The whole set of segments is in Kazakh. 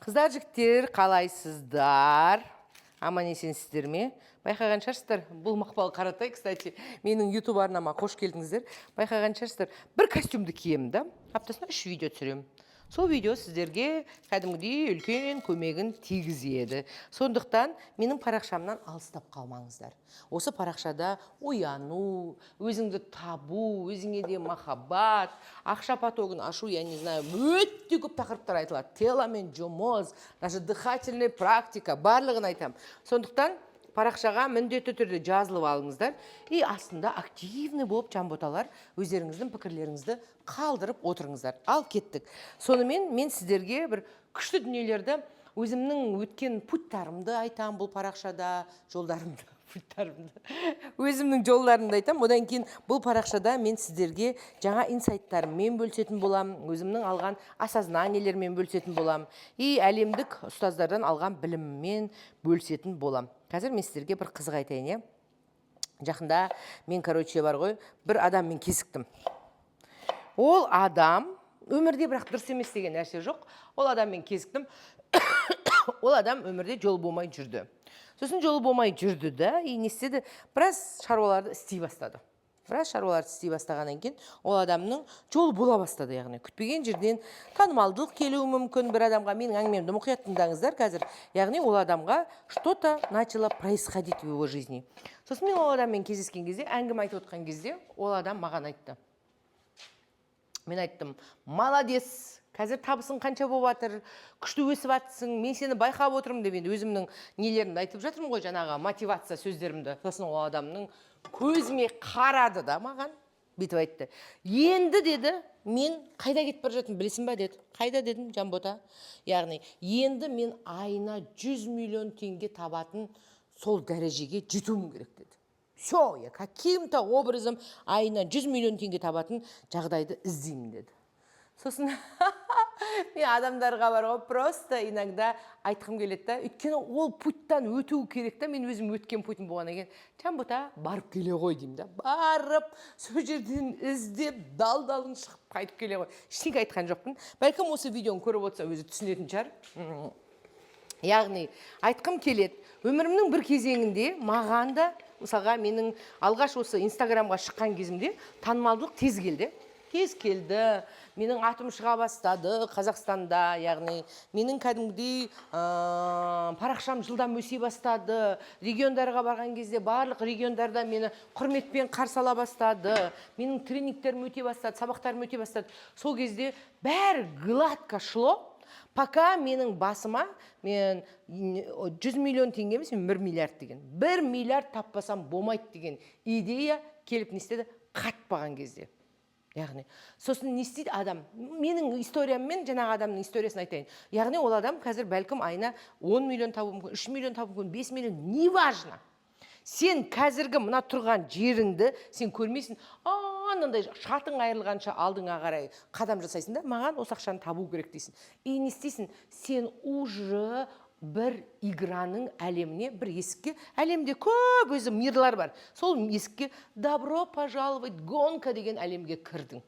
Қыздар, жігіттер, қалайсыздар? Аман есенсіздер ме? Байқаған шығарсыздар, бұл Мақпал Қаратай. Кстати, менің Ютуб арнама қош келдіңіздер. Байқаған шығарсыздар, бір костюмді киемін да, аптасына үш видео түсіремін. Сол видео сіздерге кәдімгідей үлкен көмегін тигізеді. Сондықтан менің парақшамнан алыстап қалмаңыздар. Осы парақшада ояну, өзіңді табу, өзіңе де махаббат, ақша потогын ашу, я не знаю, өте көп тақырыптар айтылады. Тело мен жұмыс, даже дыхательный практика, барлығын айтамын. Сондықтан парақшаға міндетті түрде жазылып алыңыздар и астында активный болып, жанботалар, өздеріңіздің пікірлеріңізді қалдырып отырыңыздар. Ал кеттік. Сонымен, мен сіздерге бір күшті дүниелерді, өзімнің өткен путь тарымды айтамын бұл парақшада, жолдарымды, путь тарымды, өзімнің жолдарымды айтамын. Одан кейін бұл парақшада мен сіздерге жаңа инсайттарыммен бөлісетін боламын, өзімнің алған осознание лермен бөлісетін боламын и әлемдік ұстаздардан алған біліміммен бөлісетін боламын. Қазір мен сіздерге бір қызық айтайын, иә. Жақында мен, короче, бар ғой, бір адаммен кезіктім. Ол адам өмірде, бірақ дұрыс емес деген нәрсе жоқ, ол адаммен кезіктім. Ол адам өмірде жол болмай жүрді. Сосын жолы болмай жүрді да, и не істеді? Біраз шаруаларды істей бастады. Біраз шаруаларды істей бастағаннан кейін ол адамның жолы бола бастады. Яғни күтпеген жерден танымалдылық келуі мүмкін бір адамға. Менің әңгімемді мұқият тыңдаңыздар қазір. Яғни ол адамға что то начало происходить в его жизни. Сосын мен ол адаммен кездескен кезде, әңгіме айтып отқан кезде, ол адам маған айтты. Мен айттым: «Молодец, қазір табысың қанша болып жатыр? Күшті өсіп жатсың, мен сені байқап отырмын», — деп. Енді өзімнің нелерімді айтып жатырмын ғой, жаңағы мотивация сөздерімді. Сосын ол адамның көзіме қарады да, маған бүйтіп айтты: «Енді, — деді, — мен қайда кетіп бара жатырмын, білесің ба?» — деді. «Қайда?» — дедім, Жанбота. «Яғни енді мен айына 100 миллион теңге табатын сол дәрежеге жетуім керек, — деді. — Все, я каким то образом айына 100 миллион теңге табатын жағдайды іздеймін», — деді. Сосын мен адамдарға бар ғой, просто иногда айтқым келеді да, өйткені ол путь тан өту керек та. Мен өзім өткен путь ім болғаннан кейін, «Жанбота, барып келе ғой», — деймін да. «Барып, сол жерден іздеп, дал далын шығып, қайтып келе ғой». Ештеңе айтқан жоқпын. Бәлкім, осы видеоны көріп отырса, өзі түсінетін шығар. Яғни айтқым келеді, өмірімнің бір кезеңінде маған да, мысалға, менің алғаш осы Инстаграмға шыққан кезімде танымалдылық тез келді, тез келді. Менің атым шыға бастады Қазақстанда. Яғни менің кәдімгідей парақшам жылдам өсе бастады. Региондарға барған кезде барлық региондарда мені құрметпен қарсы ала бастады. Менің тренингтерім өте бастады, сабақтарым өте бастады. Сол кезде бәрі гладко шло, пока менің басыма мен 100 миллион теңге емес, мен 1 миллиард деген, 1 миллиард таппасам болмайды деген идея келіп, не істеді, қатпаған кезде. Яғни сосын не істейді адам? Менің историяммен жаңағы адамның историясын айтайын. Яғни ол адам қазір бәлкім айына 10 миллион табуы мүмкін, 3 миллион табуы мүмкін, 5 миллион, неважно. Сен қазіргі мына тұрған жеріңді сен көрмейсің, анандай шатың айырылғанша алдыңа қарай қадам жасайсың да, «Маған осы ақшаны табу керек» дейсің. И не істейсің? Сен уже бір игра ның әлеміне, бір есікке, әлемде көп өзі мир лар бар, сол есікке, «Добро пожаловать, гонка» деген әлемге кірдің.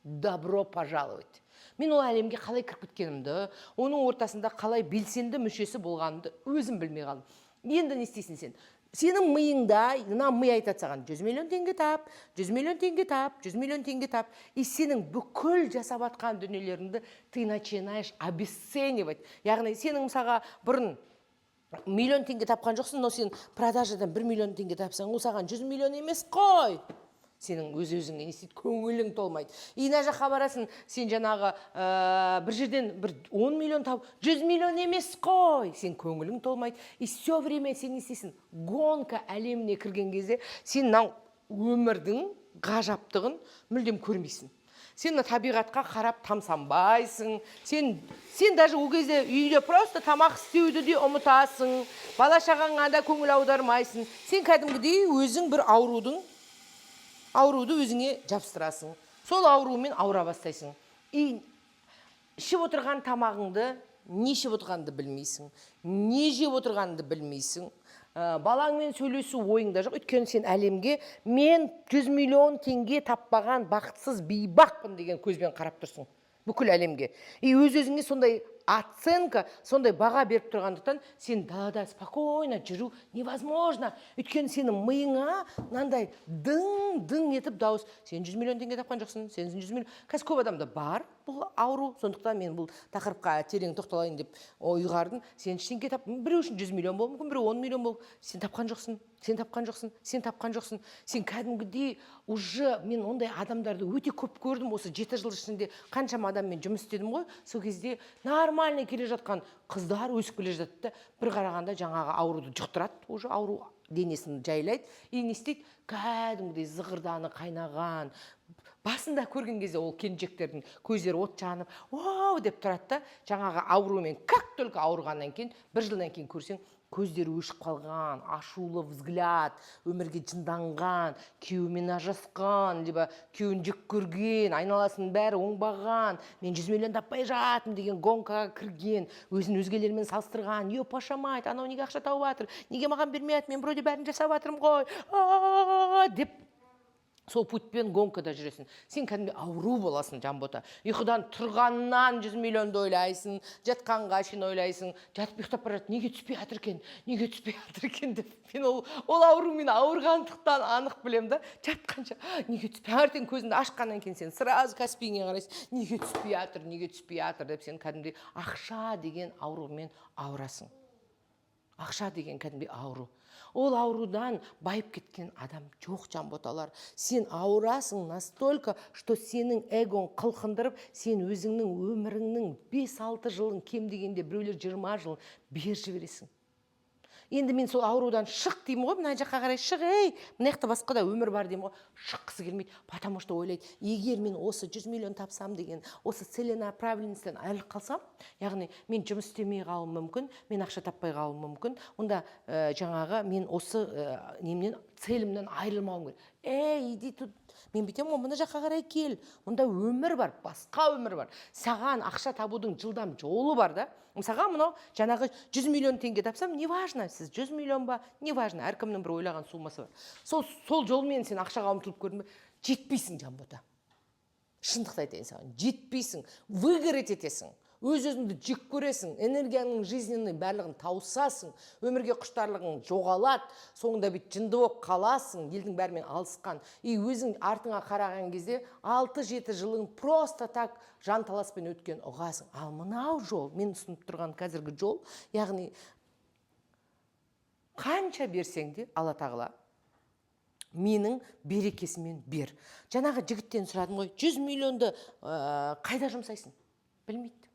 Добро пожаловать. Мен ол әлемге қалай кіріп кеткенімді, оның ортасында қалай белсенді мүшесі болғанымды өзім білмей қалдым. Енді не істейсің сен? Сенің миыңда мына ми айтады саған: «100 миллион теңге тап, 100 миллион теңге тап, 100 миллион теңге тап». И сенің бүкіл жасап жатқан дүниелеріңді ты начинаешь обесценивать. Яғни сенің, мысалға, бұрын миллион теңге тапқан жоқсың, но сен продажа дан 1 миллион теңге тапсаң, ол саған 100 миллион емес қой. Сенің өз өзіңе не істейді, көңілің толмайды. И мына жаққа барасың, сен жаңағы бір жерден бір 10 миллион тауып, 100 миллион емес қой, сен көңілің толмайды. И все время сен не істейсің? Гонка әлеміне кірген кезде сен мынау өмірдің ғажаптығын мүлдем көрмейсің. Сен мына табиғатқа қарап тамсанбайсың. Сен даже ол кезде үйде просто тамақ істеуді де ұмытасың, бала шағаңа да көңіл аудармайсың. Сен кәдімгідей өзің бір ауруды өзіңе жабыстырасың, сол аурумен ауыра бастайсың. И ішіп отырған тамағыңды, не ішіп отырғаныңды білмейсің, не жеп отырғаныңды білмейсің. Балаңмен сөйлесу ойыңда жоқ, өйткені сен әлемге «Мен 100 миллион теңге таппаған бақытсыз бейбақпын» деген көзбен қарап тұрсың бүкіл әлемге. И өз өзіңе сондай оценка, сондай баға беріп тұрғандықтан, сен далада спокойно жүру невозможно, өйткені сенің миыңа мынандай дың дың етіп дауыс: «Сен 100 миллион теңге тапқан жоқсың, сен 100 миллион». Қазір көп адамда бар бұл ауру, сондықтан мен бұл тақырыпқа терең тоқталайын деп ұйғардым. Сен ештеңке тап, біреу үшін 100 миллион болуы мүмкін, біреу 10 миллион болуы. Сен тапқан жоқсың, сен тапқан жоқсың, сен тапқан жоқсың. Сен кәдімгідей уже, мен ондай адамдарды өте көп көрдім осы 7 жыл ішінде, қаншама адаммен жұмыс істедім ғой. Сол кезде нормально келе жатқан қыздар өсіп келе жатады да, бір қарағанда жаңағы ауруды жұқтырады, уже ауру денесін жайлайды. И не істейді? Кәдімгідей зығырданы қайнаған. Басында көрген кезде ол келіншектердің көздері от жанып, «Вау» деп тұрады да, жаңағы аурумен как только ауырғаннан кейін, бір жылдан кейін көрсең, көздері өшіп қалған, ашулы взгляд, өмірге жынданған, күйеуімен ажырасқан либо күйеуін жек көрген, айналасының бәрі оңбаған, мен 100 миллион таппай жатырмын деген гонкаға кірген, өзін өзгелермен салыстырған: «Епаша мать, анау неге ақша тауып жатыр, неге маған бермей жатыр, мен вроде бәрін жасап жатырмын ғой», а деп сол путьпен гонкада жүресің. Сен кәдімгі ауру боласың, Жанбота. Ұйқыдан тұрғаннан 100 миллионды ойлайсың, жатқанға шейін ойлайсың. Жатып ұйықтап бара жатып, «Неге түспей жатыр екен, неге түспей жатыр екен?» деп. Мен ол аурумен ауырғандықтан анық білемін да. Жатқанша «Неге түспей?». Таңертең көзіңді ашқаннан кейін сен сразу Каспиіңе қарайсың: «Неге түспей жатыр, неге түспей жатыр?» деп. Сен кәдімгідей ақша деген аурумен ауырасың. Ақша деген кәдімгідей ауру. Ол аурудан байып кеткен адам жоқ, жанботалар. Сен ауырасың настолько, что сенің эгоң қылқындырып, сен өзіңнің өміріңнің 5-6 жылын, кем дегенде, біреулер 20 жыл беріп жібересің. Енді мен сол аурудан шық деймін ғой, мына жаққа қарай шық, ей, мына жақта басқа да өмір бар деймін ғой. Шыққысы келмейді, потому что ойлайды: егер мен осы 100 миллион тапсам деген осы целенаправленностьтен айырылып қалсам, яғни мен жұмыс істемей қалуым мүмкін, мен ақша таппай қалуым мүмкін, онда жаңағы мен осы немнен, целімнен айырылмауым керек. Ей, иди тут, мен бүйтемін ғой: мына жаққа қарай кел, мұнда өмір бар, басқа өмір бар, саған ақша табудың жылдам жолы бар да. Мысалға, мынау жаңағы 100 миллион теңге тапсам, неважно, сіз 100 миллион ба, неважно, әркімнің бір ойлаған суммасы бар. Сол жолмен сен ақшаға ұмтылып көрдің бе? Жетпейсің, Жанбота, шындықты айтайын саған, жетпейсің. Выгореть етесің, өз өзіңді жек көресің, энергияңның жизненный барлығын тауысасың, өмірге құштарлығың жоғалады, соңында бүйтіп жынды болып қаласың, елдің бәрімен алысқан. И өзің артыңа қараған кезде 6-7 жылың просто так жанталаспен өткен ұғасың. Ал мынау жол, мен ұсынып тұрған қазіргі жол, яғни қанша берсең де, Алла Тағала менің берекесімен бер. Жаңағы жігіттен сұрадым ғой: 100 миллионды қайда жұмсайсың? Білмейді.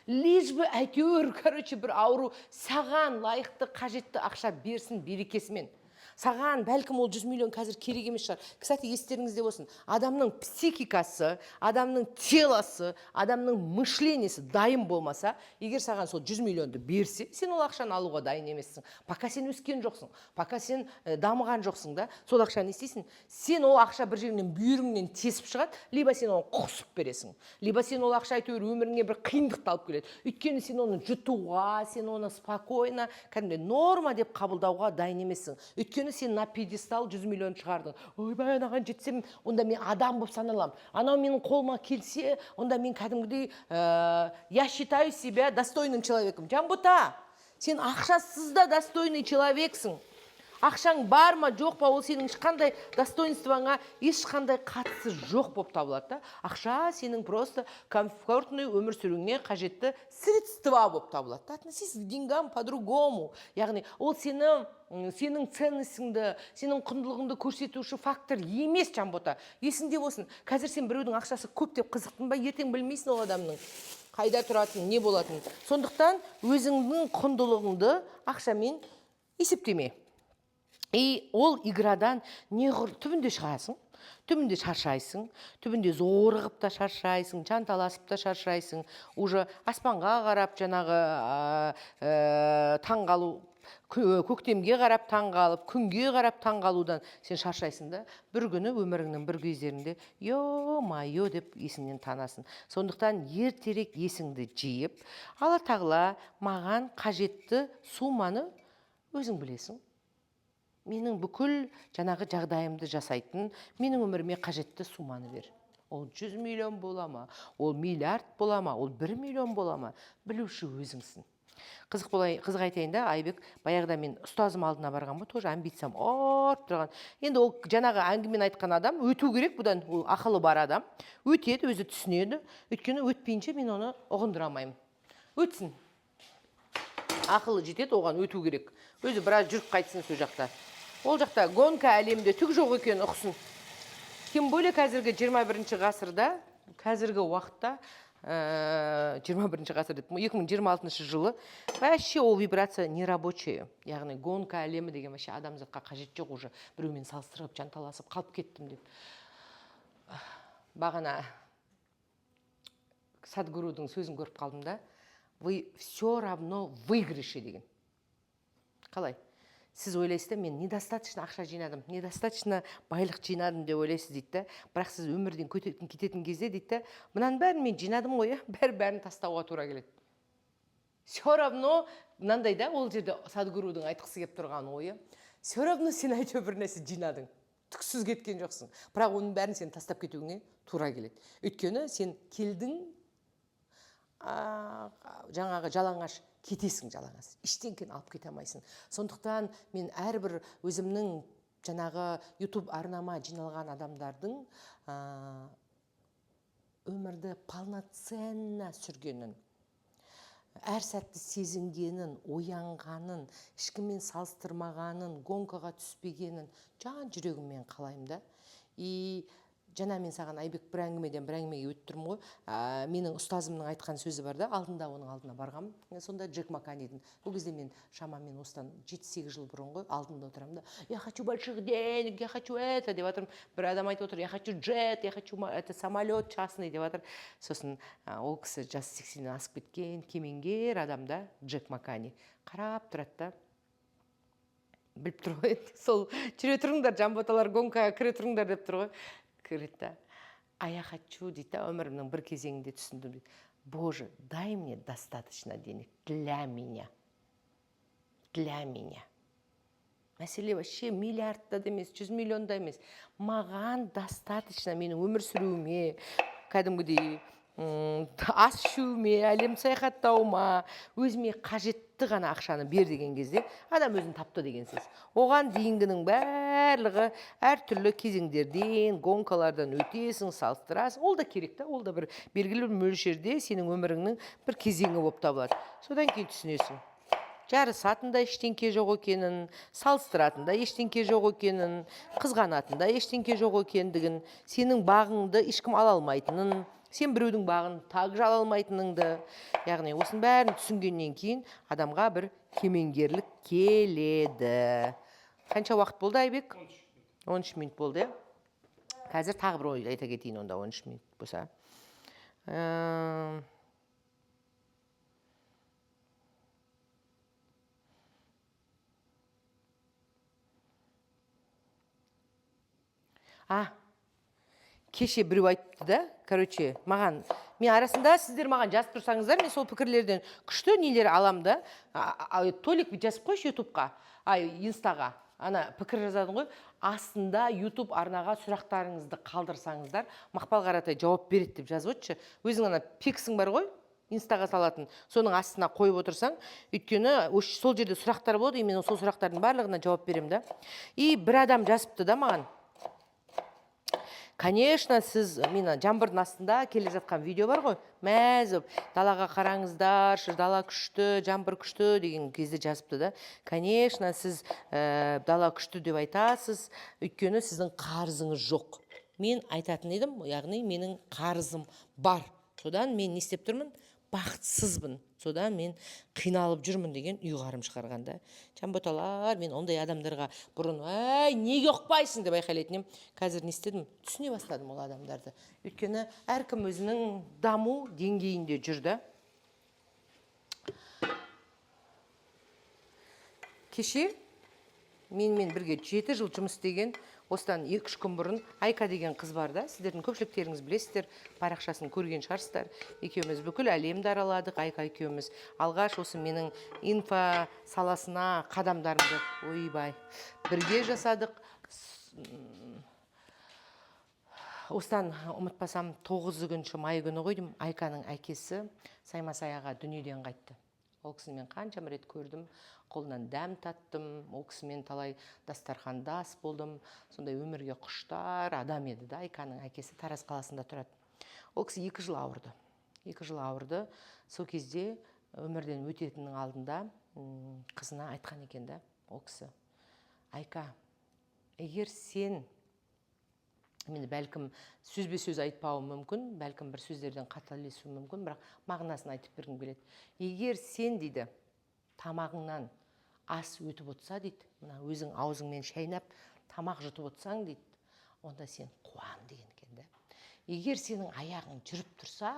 Лишь бы әйтеуір, короче, бір ауру саған лайықты, қажетті ақша берсін берекесімен. Саған бәлкім ол 100 миллион қазір керек емес шығар. Кстати, естеріңізде болсын, адамның психикасы, адамның телосы, адамның мышлениясы дайын болмаса, егер саған сол 100 миллионды берсе, сен ол ақшаны алуға дайын емессің. Пока сен өскен жоқсың, пока сен дамыған жоқсың да. Сол ақшаны не істейсің сен? Ол ақша бір жеріңнен, бүйіріңнен тесіп шығады, либо сен оны құсып бересің, либо сен ол ақша әйтеуір өміріңе бір қиындықты алып келеді, өйткені сен оны жұтуға, сен оны спокойно, кәдімгідей норма деп қабылдауға дайын емессің, өйткені сен на пьедестал 100 миллион шығардың. «Ойбай, анаған жетсем, онда мен адам болып саналамын, анау менің қолыма келсе, онда мен кәдімгідей я считаю себя достойным человеком». Жанбота, сен ақшасыз да достойный человексің. Ақшаң бар ма, жоқ па, ол сенің ешқандай достоинствоңа ешқандай қатысы жоқ болып табылады да. Ақша сенің просто комфортный өмір сүруіңе қажетті средства болып табылады да. Относись к деньгам по-другому. Яғни ол сені сенің ценностіңді, сенің құндылығыңды көрсетуші фактор емес. Жанбота, есіңде болсын, қазір сен біреудің ақшасы көп деп қызықтың ба, ертең білмейсің ол адамның қайда тұратынын, не болатынын. Сондықтан өзіңнің құндылығыңды ақшамен есептеме. И ол иградан не түбінде шығасың, түбінде шаршайсың, түбінде зорығып та шаршайсың, жанталасып та шаршайсың. Уже аспанға қарап жаңағы таңғалу, көктемге қарап таңғалып, күнге қарап таңғалудан сен шаршайсың да, бір күні өміріңнің бір кездерінде «Ё-моё» деп есіңнен танасың. Сондықтан ертерек есіңді жиып, «Алла Тағала, маған қажетті сумманы өзің білесің, менің бүкіл жаңағы жағдайымды жасайтын, менің өміріме қажетті сумманы бер». Ол 100 миллион бола ма, ол миллиард бола ма, ол 1 миллион бола ма, білуші өзіңсің. Қызық болай, қызық айтайын да, Айбек, баяғыда мен ұстазым алдына барғанмын, тоже амбициям артып тұрған. Енді ол жаңағы әңгімені айтқан адам өту керек бұдан, ол ақылы бар адам. Өтеді, өзі түсінеді. Өйткені өтпейінше мен оны ұғындыра алмаймын. Өтсін. Ақылы жетеді, оған өту керек. Өзі біраз жүріп қайтсын сол жақта. Ол жақта гонка әлемде түк жоқ екенін ұқсын. Тем более қазіргі 21 ғасырда, қазіргі уақытта, 21 ғасыр деп, 2026 жылы вообще ол вибрация нерабочая. Яғни гонка әлемі деген вообще адамзатқа қажет жоқ уже. Біреумен салыстырып, жанталасып қалып кеттім деп. Бағана Садгурудың сөзін көріп қалдым да. Вы все равно в выигрыше деген. Қалай? Сіз ойлайсыз да, мен недостаточно ақша жинадым, недостаточно байлық жинадым деп ойлайсыз дейді да. Бірақ сіз өмірден кететін кезде дейді да, мынаның бәрін мен жинадым ғой, бәрін тастауға тура келеді. Все равно мынандай да, ол жерде Садгурудың айтқысы келіп тұрған ойы, все равно сен әйтеуір бір нәрсе жинадың, түксіз кеткен жоқсың. Бірақ оның бәрін сен тастап кетуіңе тура келеді. Өйткені сен келдің, жаңағы жалаңаш кетесің, жалаңаш, ештеңкені алып кете алмайсың. Сондықтан мен әрбір өзімнің жаңағы YouTube арнама жиналған адамдардың өмірді полноценно сүргенін, әр сәтті сезінгенін, оянғанын, ешкіммен салыстырмағанын, гонкаға түспегенін жан жүрегіммен қалаймын да. И жаңа мен саған, Айбек, бір әңгімеден бір әңгімеге өтіп тұрмын ғой. Менің ұстазымның айтқан сөзі бар да, алдында оның алдына барғанмын. Сонда Джек Маканидің. Ол кезде мен шамамен осыдан 7-8 жыл бұрын ғой, алдында отырамын да, я хочу больших денег, я хочу это деп жатырмын. Бір адам айтып отыр, я хочу джет, я хочу это самолет частный деп жатыр. Сосын ол кісі жасы 80-нен асып кеткен кемеңгер адам да, Джек Макани. Қарап тұрады да, біліп тұр ғой енді, сол жүре тұрыңдар, жанботалар, гонкаға кіре тұрыңдар деп тұр ғой. Кіреді да, а я хочу дейді да, өмірімнің бір кезеңінде түсіндім дейді. Боже, дай мне достаточно денег для меня. Для меня. Мәселе вообще миллиардта да емес, 100 миллионда емес. Маған достаточно менің өмір сүруіме, кәдімгідей ас ішуіме, әлем саяхаттауыма, өзіме қажетті ғана ақшаны бер деген кезде адам өзін тапты деген сөз. Оған дейінгінің барлығы әртүрлі кезеңдерден, гонкалардан өтесің, салыстырасың. Ол да керек та, ол да бір белгілі бір мөлшерде сенің өміріңнің бір кезеңі болып табылады. Содан кейін түсінесің, жарысатын да ештеңке жоқ екенін, салыстыратын да ештеңке жоқ екенін, қызғанатын да ештеңке жоқ екендігін, сенің бағыңды ешкім ала алмайтынын, сен біреудің бағын также ала алмайтыныңды. Яғни осының бәрін түсінгеннен кейін адамға бір кемеңгерлік келеді. Қанша уақыт болды, Айбек? 13 минут болды, иә? Қазір тағы бір ой айта кетейін онда, 13 минут болса. Кеше біреу айтты да, короче, маған, мен арасында сіздер маған жазып тұрсаңыздар, мен сол пікірлерден күшті нелер алам да. Толик, жазып қойшы ютубқа, ай, инстаға, ана пікір жазадың ғой, астында ютуб арнаға сұрақтарыңызды қалдырсаңыздар, Мақпал Қаратай жауап береді деп жазып отыршы. Өзің ана пиксің бар ғой, инстаға салатын, соның астына қойып отырсаң, өйткені сол жерде сұрақтар болады, и мен сол сұрақтардың барлығына жауап беремін да. И бір адам жазыпты да маған. Конечно, сіз мен жаңбырдың астында келе жатқан видео бар ғой, мәз болып, далаға қараңыздаршы, дала күшті, жаңбыр күшті деген кезде жазыпты да. Конечно, сіз дала күшті деп айтасыз, өйткені сіздің қарызыңыз жоқ. Мен айтатын едім, яғни менің қарызым бар. Содан мен не істеп тұрмын? Бақытсызбын. Содан мен қиналып жүрмін деген ұйғарым шығарғанда. Жанботалар, мен ондай адамдарға бұрын, әй, неге ұқпайсың деп айқайлайтын едім. Қазір не істедім? Түсіне бастадым ол адамдарды. Өйткені әркім өзінің даму деңгейінде жүр да. Кеше менімен бірге 7 жыл жұмыс істеген, осыдан 2-3 күн бұрын Айка деген қыз бар да, сіздердің көпшіліктеріңіз білесіздер, парақшасын көрген шығарсыздар. Екеуміз бүкіл әлемді араладық, Айка екеуміз. Алғаш осы менің инфо саласына қадамдарымды, ойбай, бірге жасадық. Осыдан, ұмытпасам, 9 май күні ғой деймін, Айканың әкесі Саймасай аға дүниеден қайтты. Ол кісіні мен қаншама рет көрдім, қолынан дәм таттым, ол кісімен талай дастархандас болдым. Сондай өмірге құштар адам еді да. Айканың әкесі Тараз қаласында тұрады. Ол кісі 2 жыл ауырды, 2 жыл ауырды. Сол кезде өмірден өтетіннің алдында қызына айтқан екен да ол кісі: «Айка, егер сен…» Мен бәлкім сөзбе сөз айтпауым мүмкін, бәлкім бір сөздерден қателесуім мүмкін, бірақ мағынасын айтып бергім келеді. «Егер сен, – дейді, – тамағыңнан ас өтіп отырса, – дейді, – мына өзің аузыңмен шайнап тамақ жұтып отырсаң, – дейді, – онда сен қуан», – деген екен да. «Егер сенің аяғың жүріп тұрса,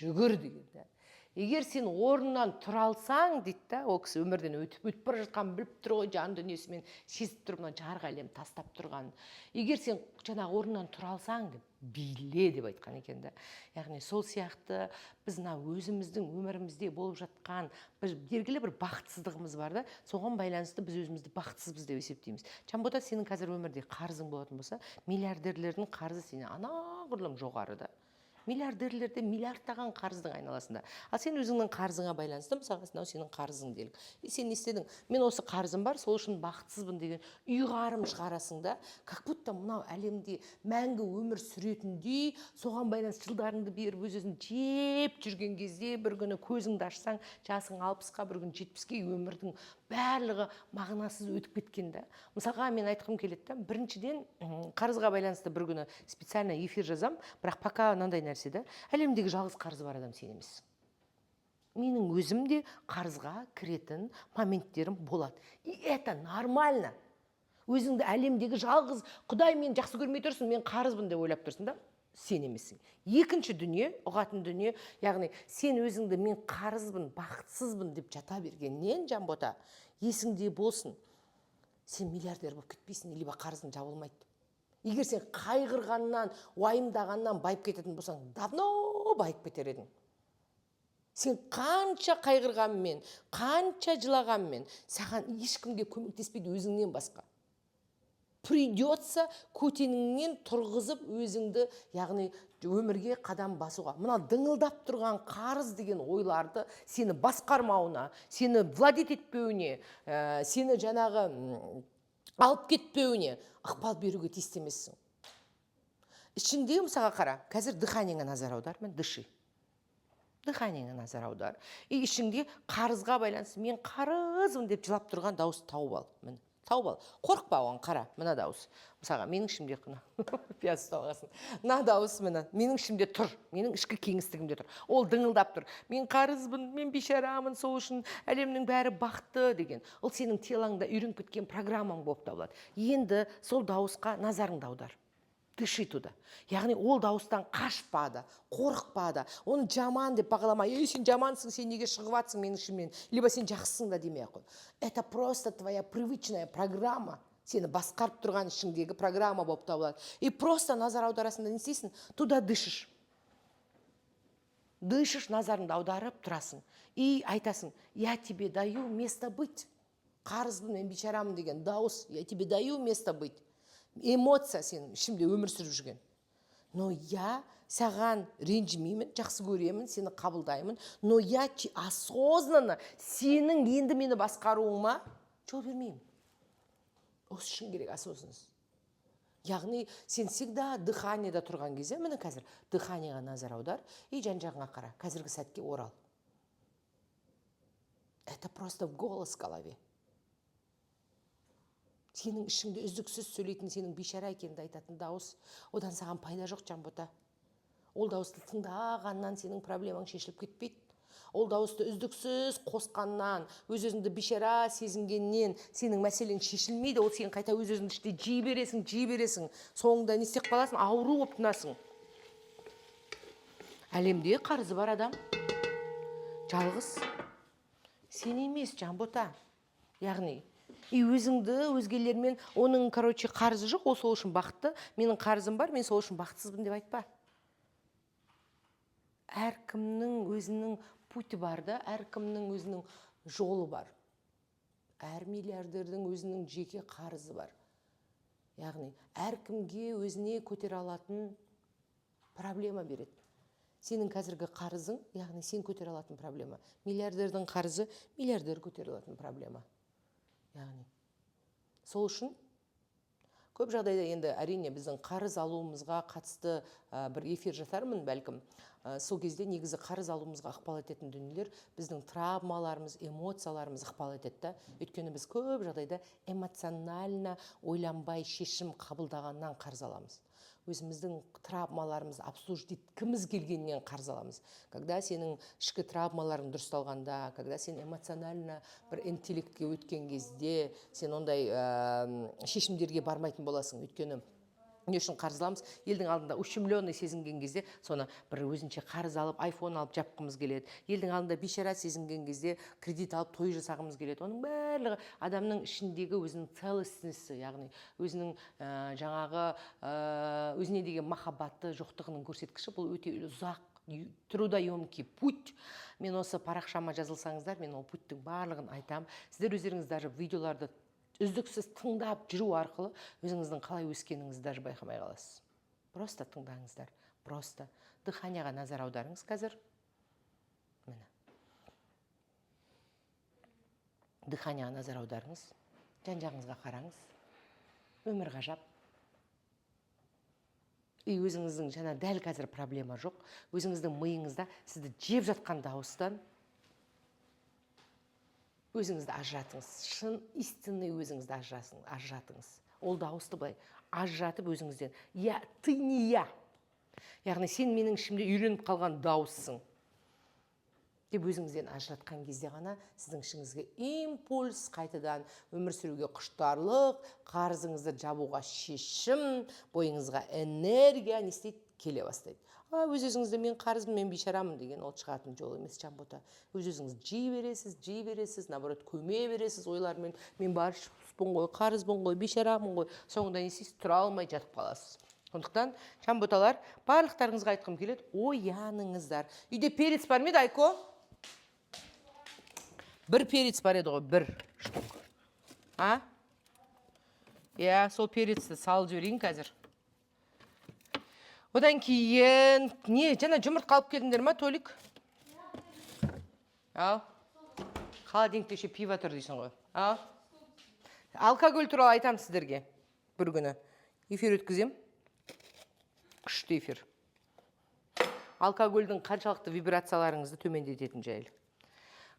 жүгір», – деген да. «Егер сен орнынан тұра алсаң, – дейді да, ол кісі өмірден өтіп бара жатқанын біліп тұр ғой, жан дүниесімен сезіп тұр мына жарық әлем тастап тұрғанын. «Егер сен жаңағы орнынан тұра алсаң, – деп, – биле», – деп айтқан екен да. Яғни сол сияқты біз мына өзіміздің өмірімізде болып жатқан бір белгілі бір бақытсыздығымыз бар да, соған байланысты біз өзімізді бақытсызбыз деп есептейміз. Жанбота, сенің қазір өмірде қарызың болатын болса, миллиардерлердің қарызы сенен анағұрлым жоғары да. Миллиардерлерде миллиардтаған қарыздың айналасында, ал сен өзіңнің қарызыңа байланысты, мысалға, мынау сенің қарызың делік, и сен не істедің? «Мен осы қарызым бар, сол үшін бақытсызбын» деген ұйғарым шығарасың да, как будто мынау әлемде мәңгі өмір сүретіндей. Соған байланысты жылдарыңды беріп, өз өзін жеп жүрген кезде, бір күні көзіңді ашсаң, жасың 60-қа, бір күні 70-ке, өмірдің барлығы мағынасыз өтіп кеткен да. Мысалға, мен айтқым келеді да, біріншіден, қарызға байланысты бір күні специально эфир жазам, бірақ пока мынандай нәрсе да: әлемдегі жалғыз қарызы бар адам сен емессің. Менің өзім де қарызға кіретін моменттерім болады, и это нормально. Өзіңді әлемдегі жалғыз, «Құдай мені жақсы көрмей тұрсың, мен қарызбын» деп ойлап тұрсың да, сен емессің. Екінші дүние, ұғатын дүние, яғни сен өзіңді «мен қарызбын, бақытсызбын» деп жата бергеннен, Жанбота, есіңде болсын, сен миллиардер болып кетпейсің, либо қарызың жабылмайды. Егер сен қайғырғаннан, уайымдағаннан байып кететін болсаң, давно байып кетер едің. Сен қанша қайғырғанмен, қанша жылағанмен, саған ешкімге көмектеспейді өзіңнен басқа. Придется көтеніңнен тұрғызып өзіңді, яғни өмірге қадам басуға, мына дыңылдап тұрған қарыз деген ойларды сені басқармауына, сені владеть етпеуіне, сені жаңағы алып кетпеуіне ықпал беруге тиісті емессің. Ішіңде, мысалға, қара, қазір дыхание ңе назар аудар. Міне, дыши, дыхание ңе назар аудар. И ішіңде қарызға байланысты «мен қарызбын» деп жылап тұрған дауысты тауып ал. Міне, тауып ал, қорықпа оған, қара. Мына дауыс, мысалға, менің ішімде, мына пияз ұстап алғансың, мына дауыс, міне, менің ішімде тұр, менің ішкі кеңістігімде тұр. Ол дыңылдап тұр: «Мен қарызбын, мен бейшарамын, сол үшін әлемнің бәрі бақытты» деген. Ол сенің тело ңда үйреніп кеткен программаң болып табылады. Енді сол дауысқа назарыңды аудар, дыши туда. Яғни ол дауыстан қашпа да, қорықпа да, оны жаман деп бағалама. «Ей, сен жамансың, сен неге шығып жатсың менің ішімнен?» Либо «сен жақсысың» да демей ақ қой. Это просто твоя привычная программа, сені басқарып тұрған ішіңдегі программа болып табылады. И просто назар аударасың да, не істейсің? Туда дышишь, дышишь, назарыңды аударып тұрасың и айтасың: «Я тебе даю место быть, қарызбын, мен бейшарамын деген дауыс, я тебе даю место быть, эмоция сенің ішімде өмір сүріп жүрген, но я саған ренжімеймін, жақсы көремін, сені қабылдаймын, но я осознанно сенің енді мені басқаруыңа жол бермеймін». Осы үшін керек осознанность. Яғни сен всегда дыхание да тұрған кезде, міне, қазір дыхание ға назар аудар и жан жағыңа қара, қазіргі сәтке орал. Это просто голос в голове, сенің ішіңде үздіксіз сөйлейтін, сенің бейшара екеніңді айтатын дауыс. Одан саған пайда жоқ, Жанбота. Ол дауысты тыңдағаннан сенің проблемаң шешіліп кетпейді. Ол дауысты үздіксіз қосқаннан, өз өзіңді бейшара сезінгеннен сенің мәселең шешілмейді. Ол сен қайта өз өзіңді іште жей бересің, жей бересің, соңында не істеп қаласың? Ауру болып тынасың. Әлемде қарызы бар адам жалғыз сен емес, Жанбота. Яғни и өзіңді өзгелермен, «оның, короче, қарызы жоқ, ол сол үшін бақытты, менің қарызым бар, мен сол үшін бақытсызбын» деп айтпа. Әркімнің өзінің путь і бар да, әркімнің өзінің жолы бар, әр миллиардердің өзінің жеке қарызы бар. Яғни әркімге өзіне көтере алатын проблема береді. Сенің қазіргі қарызың, яғни сен көтере алатын проблема. Миллиардердің қарызы — миллиардер көтере алатын проблема. Яғни сол үшін көп жағдайда енді, әрине, біздің қарыз алуымызға қатысты бір эфир жасармын бәлкім. Сол кезде негізі қарыз алуымызға ықпал ететін дүниелер біздің травмаларымыз, эмоцияларымыз ықпал етеді да. Өйткені біз көп жағдайда эмоционально ойланбай шешім қабылдағаннан қарыз аламыз, өзіміздің травмаларымызды обслужить еткіміз келгеннен қарыз аламыз. Когда сенің ішкі травмаларың дұрысталғанда, когда сен эмоционально бір интеллектке өткен кезде, сен ондай шешімдерге бармайтын боласың. Өйткені не үшін қарыз аламыз? Елдің алдында ущемленный сезінген кезде соны бір өзінше қарыз алып, айфон алып жапқымыз келеді. Елдің алдында бейшара сезінген кезде кредит алып, той жасағымыз келеді. Оның барлығы адамның ішіндегі өзінің целостності, яғни өзінің жаңағы өзіне деген махаббаты жоқтығының көрсеткіші. Бұл өте ұзақ, трудоемкий путь. Мен осы парақшама жазылсаңыздар, мен ол путь тің барлығын айтамын. Сіздер өздеріңіз даже видеоларды үздіксіз тыңдап жүру арқылы өзіңіздің қалай өскеніңізді даже байқамай қаласыз. Просто тыңдаңыздар, просто дыхание ға назар аударыңыз. Қазір, міне, дыхание ға назар аударыңыз, жан жағыңызға қараңыз. Өмір ғажап. И өзіңіздің жаңа дәл қазір проблема жоқ, өзіңіздің миыңызда сізді жеп жатқан дауыстан өзіңізді ажыратыңыз. Шын, истинный өзіңізді ажыратыңыз. Ол дауысты былай ажыратып өзіңізден: «Я, ты не я, яғни сен менің ішімде үйреніп қалған дауыссың», — деп өзіңізден ажыратқан кезде ғана сіздің ішіңізге импульс, қайтадан өмір сүруге құштарлық, қарызыңызды жабуға шешім, бойыңызға энергия не істейді, келе бастайды. А өз өзіңізді «мен қарызбын, мен бейшарамын» деген ол шығатын жол емес, Жанбота. Өз өзіңізді жей бересіз, жей бересіз, наоборот, көме бересіз ойлармен: «Мен барыспын ғой, қарызбын ғой, бейшарамын ғой». Соңында не істейсіз? Тұра алмай жатып қаласыз. Сондықтан, жанботалар, барлықтарыңызға айтқым келеді: ояныңыздар. Үйде перец бар ма еді, Айко? Бір перец бар еді ғой, бір штук. А, иә, сол перец ті салып жіберейін қазір. Одан кейін не, жаңа жұмыртқа алып келдіңдер ма, Толик? Ал холодильник те еще пиво тұр дейсің ғой. Ал алкоголь туралы айтамын сіздерге, бір күні эфир өткіземін, күшті эфир, алкогольдің қаншалықты вибрацияларыңызды төмендететін жайлы.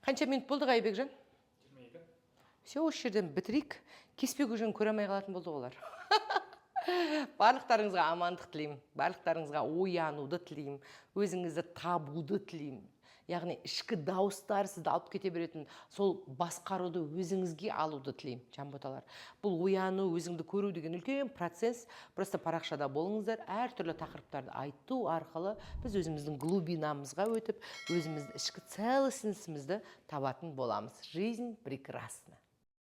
Қанша минут болды, Ғайбекжан? 22. Все, осы жерден бітірейік. Кеспе көжені көре алмай қалатын болды ғой олар. Барлықтарыңызға амандық тілеймін, барлықтарыңызға оянуды тілеймін, өзіңізді табуды тілеймін. Яғни ішкі дауыстар сізді алып кете беретін сол басқаруды өзіңізге алуды тілеймін, жанботалар. Бұл ояну, өзіңді көру деген үлкен процесс. Просто парақшада болыңыздар. Әртүрлі тақырыптарды айту арқылы біз өзіміздің глубина мызға өтіп, өзіміздің ішкі целостность імізді табатын боламыз. Жизнь прекрасна.